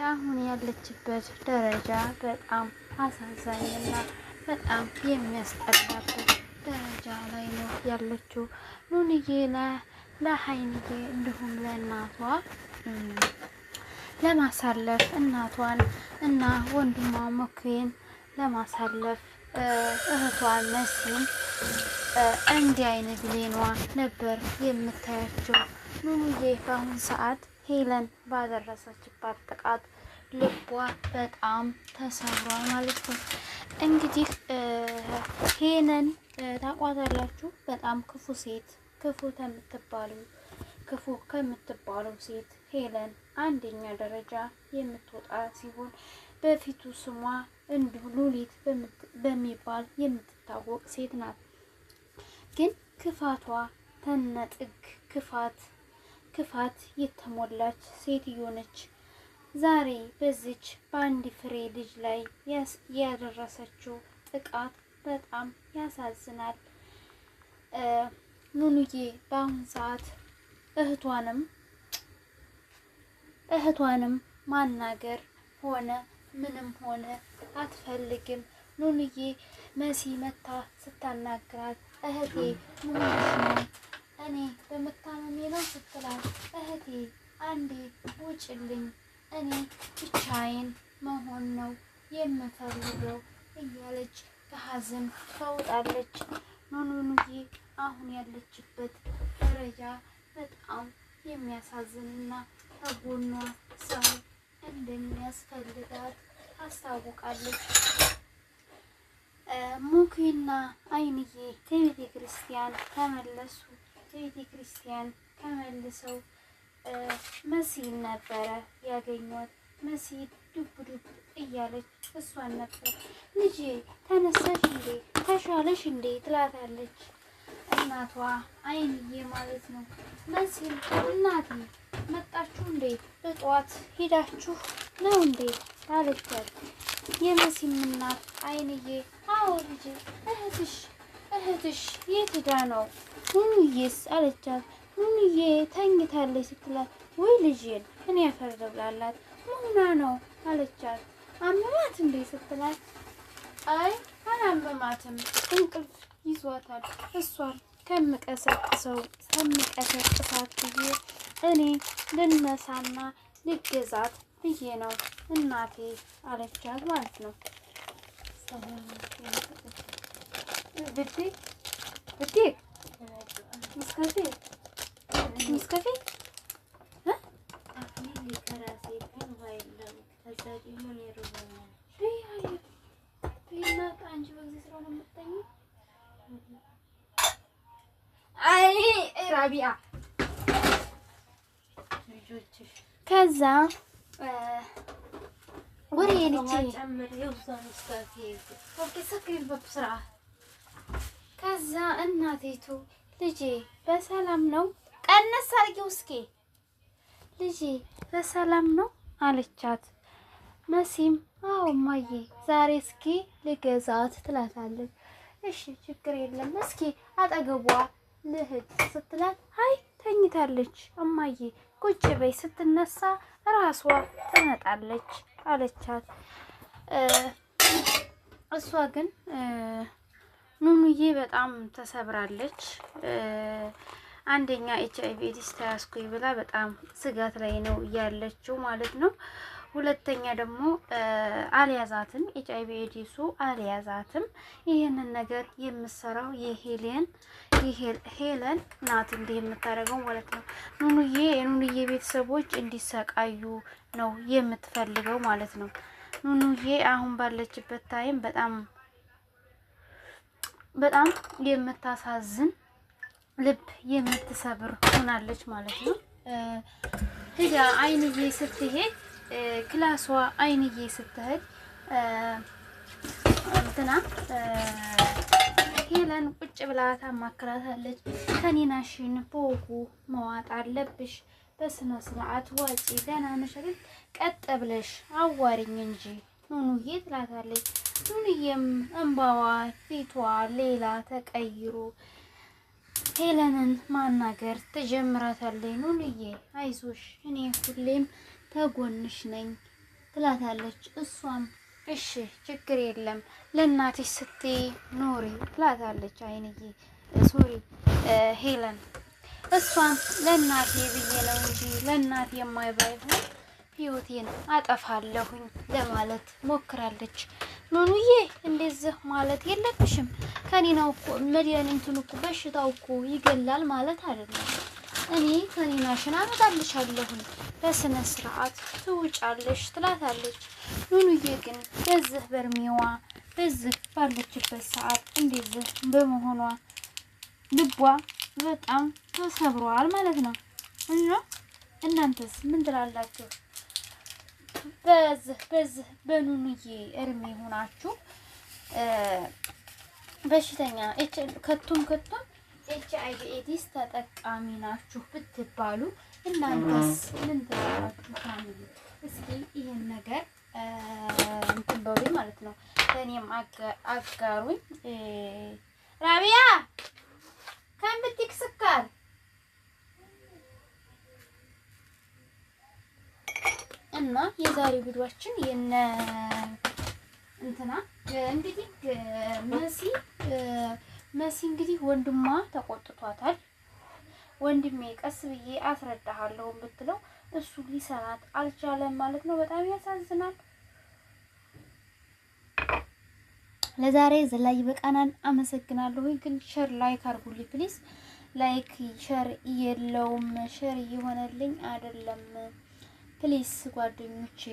አሁን ያለችበት ደረጃ በጣም አሳዛኝና በጣም የሚያስጠላበት ደረጃ ላይ ነው ያለችው። ኑንዬ ለሀይንዬ እንዲሁም ለእናቷ ለማሳለፍ እናቷን እና ወንድሟ መኩን ለማሳለፍ እህቷን መሲን እንዲህ አይን ብሌኗ ነበር የምታያቸው። ኑኑዬ በአሁን ሰዓት ሄለን ባደረሰችባት ጥቃት ልቧ በጣም ተሰብሯል ማለት ነው። እንግዲህ ሄለን ታቋታላችሁ። በጣም ክፉ ሴት፣ ክፉ ከምትባለው ሴት ሄለን አንደኛ ደረጃ የምትወጣ ሲሆን በፊቱ ስሟ እንዲሁ ሉሊት በሚባል የምትታወቅ ሴት ናት። ግን ክፋቷ ተነጥግ ክፋት ክፋት የተሞላች ሴትዮ ነች። ዛሬ በዚች በአንድ ፍሬ ልጅ ላይ ያደረሰችው ጥቃት በጣም ያሳዝናል። ኑኑዬ በአሁን ሰዓት እህቷንም ማናገር ሆነ ምንም ሆነ አትፈልግም። ኑኑዬ መሲ መታ ስታናግራት እህቴ ምን ሆነሽ ነው እኔ በመታመሜ ነው ስትላት፣ እህቴ አንዴ ውጭልኝ፣ እኔ ብቻዬን መሆን ነው የምፈልገው እያለች በሀዘን ተውጣለች። ኑኑዬ አሁን ያለችበት ደረጃ በጣም የሚያሳዝንና ከጎኗ ሰው እንደሚያስፈልጋት ታስታውቃለች። ሙኪና አይንዬ ከቤተ ክርስቲያን ተመለሱ። ከቤተ ክርስቲያን ተመልሰው መሲን ነበረ ያገኟት። መሲ ዱብ ዱብ እያለች እሷን ነበር ልጄ ተነሳሽ እንዴ ተሻለሽ እንዴ ትላታለች እናቷ አይንዬ ማለት ነው። መሲም እናቴ መጣችሁ እንዴ በጠዋት ሄዳችሁ ነው እንዴ አለቻት። የመሲም እናት አይንዬ አዎ ልጄ እህትሽ የት ሄዳ ነው ኑኑዬስ አለቻት። ኑኑዬ ተኝታለች ስትላት ወይ ልጄን እኔ አፈር ልብላላት ምና ነው አለቻት። አመማት እንዴ ስትላት አይ አላመማትም እንቅልፍ ይዟታል። እሷን ከምቀሰቅሳት ብዬ እኔ ልነሳና ልገዛት ብዬ ነው እናቴ አለቻት ማለት ነው። بدك بدك نسكافيه نسكافيه ራቢያ ከዛ ወሬ ልጅ ከዛ እናቴቱ ልጄ በሰላም ነው፣ ቀነስ አድርጊው እስኪ ልጄ በሰላም ነው አለቻት። መሲም አዎ እማዬ ዛሬ እስኪ ልገዛት ትላታለች። እሺ ችግር የለም እስኪ አጠገቧ ልሂድ ስትላት አይ ተኝታለች እማዬ ቁጭ በይ ስትነሳ ራሷ ትመጣለች አለቻት። እሷ ግን ኑኑዬ በጣም ተሰብራለች። አንደኛ HIV AIDS ተያዝኩኝ ብላ በጣም ስጋት ላይ ነው ያለችው ማለት ነው። ሁለተኛ ደግሞ አልያዛትም፣ HIV AIDS ኡ አልያዛትም። ይህንን ነገር የምሰራው የሄለን ሄለን ናት እንዲህ የምታደርገው ማለት ነው። ኑኑዬ የኑኑዬ ቤተሰቦች እንዲሰቃዩ ነው የምትፈልገው ማለት ነው። ኑኑዬ አሁን ባለችበት time በጣም በጣም የምታሳዝን ልብ የምትሰብር ሆናለች ማለት ነው። ሂዳ አይንዬ ስትሄድ ክላሷ አይንዬ ስትሄድ እንትና ሄለን ቁጭ ብላ ታማክራታለች። ከኒናሽን በወጉ መዋጥ አለብሽ፣ በስነ ስርዓት ዋጪ፣ ደህና ነሽ አይደል? ቀጥ ብለሽ አዋሪኝ እንጂ ኑኑዬ ትላታለች። ኑኑዬም እንባዋ ፊቷ ሌላ ተቀይሮ ሄለንን ማናገር ትጀምራታለች። ኑኑዬ አይዞሽ፣ እኔ ሁሌም ተጎንሽ ነኝ፣ ትላታለች። እሷም እሺ ችግር የለም ለእናትሽ ስትይ ኑሪ ትላታለች። አይንዬ sorry ሄለን እሷም ለእናቴ ብዬ ነው እንጂ ለእናቴ የማይባይሆን ህይወቴን አጠፋለሁኝ ለማለት ሞክራለች። ኑኑዬ እንደዚህ ማለት የለብሽም፣ ከኒናው እኮ መድኃኒቱን እኮ በሽታው እኮ ይገላል ማለት አይደለም። እኔ ከኒናሽን አመጣልሻለሁኝ በስነ ስርዓት ትውጫለሽ ትላታለች። ኑኑዬ ግን በዚህ በእድሜዋ በዚህ ባለችበት ሰዓት እንደዚህ በመሆኗ ልቧ በጣም ተሰብሯል ማለት ነው። እና እናንተስ ምን ትላላችሁ? በዚህ በኑኑዬ እድሜ ሆናችሁ በሽተኛ ከቶም ከቶም HIV AIDS ተጠቃሚ ናችሁ ብትባሉ እናንተስ ምን ትላላችሁ? Family እስኪ ይህን ነገር እንትን በሉኝ ማለት ነው። ለእኔም አጋሩኝ። ራቢያ كم بدك سكر? እና የዛሬ ቪዲዮአችን የነ እንትና እንግዲህ መሲ እንግዲህ ወንድሟ ተቆጥቷታል። ወንድሜ ቀስ ብዬ አስረዳሃለሁ ብትለው እሱ ሊሰማት አልቻለም ማለት ነው። በጣም ያሳዝናል። ለዛሬ እዚህ ላይ ይበቃናል። አመሰግናለሁ። ግን share like አድርጉልኝ please። Like share የለውም፣ share እየሆነልኝ አይደለም። Please ጓደኞቼ።